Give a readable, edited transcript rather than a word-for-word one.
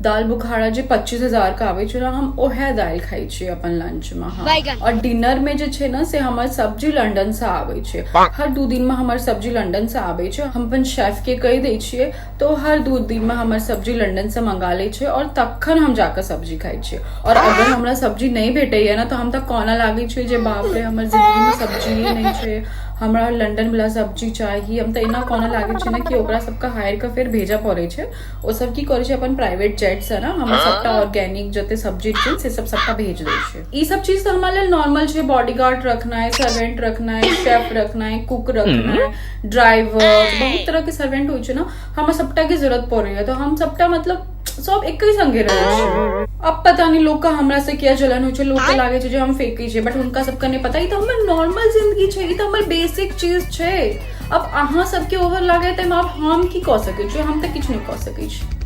दाल बुखारा जे 25,000 के आबै छै ने, हम ओहे दालि खाइ छियै अपन लंच मे। हँ, और डिनर मे जे छै ने से हमर सब्जी लंडन से आबै छै। हर 2 दिन मे हमर सब्जी लंडन से आबै छै। हम अपन शेफ के कहि दै छियै तऽ ओ हर 2 दिन मे हमर सब्जी लंडन से मंगा लै छै और तखन हम जाकऽ सब्जी खाइ छियै। और अगर हमरा सब्जी नहि भेटैया ने तऽ हम तऽ कानऽ लागै छियै जे बाप रे, हमर जिंदगी मे सब्जिए नहि छै, हमरा लंडन वाला सब्जी चाही। हम तऽ एना कानऽ लागै छियै ने कि ओकरा सबके हायर कऽ फेर भेजऽ पड़ै छै। ओ सब की करै छै, अपन प्राइवेट जेट से ने हमर सबटा ऑर्गेनिक जते सब्जी छै से सब सबटा भेज दै छै। ई सब चीज तऽ हमरा लेल नॉर्मल छै। बॉडीगार्ड रखनाइ, सर्वेंट रखनाइ, शेफ रखनाइ, कुक रखनाइ, ड्राइवर, बहुत तरह के सर्वेंट होइ छै ने, हमरा सबटा के जरूरत पड़ैया, तऽ हम सबटा मतलब सब एके संगे रहै छै। अब पता नहीं लोग का हमरा से किया जलन होइ छै। लोग के लागे छै जे हम फेकै छियै, बट हुनका सबके नहि पता, ई तऽ हमर नॉर्मल जिंदगी छै, ई तऽ हमर बेसिक चीज छै। अब अहाँ सबके ओवर लागे तऽ आब हम की कऽ सकै छियै? हम तऽ किछु नहि कऽ सकै छी।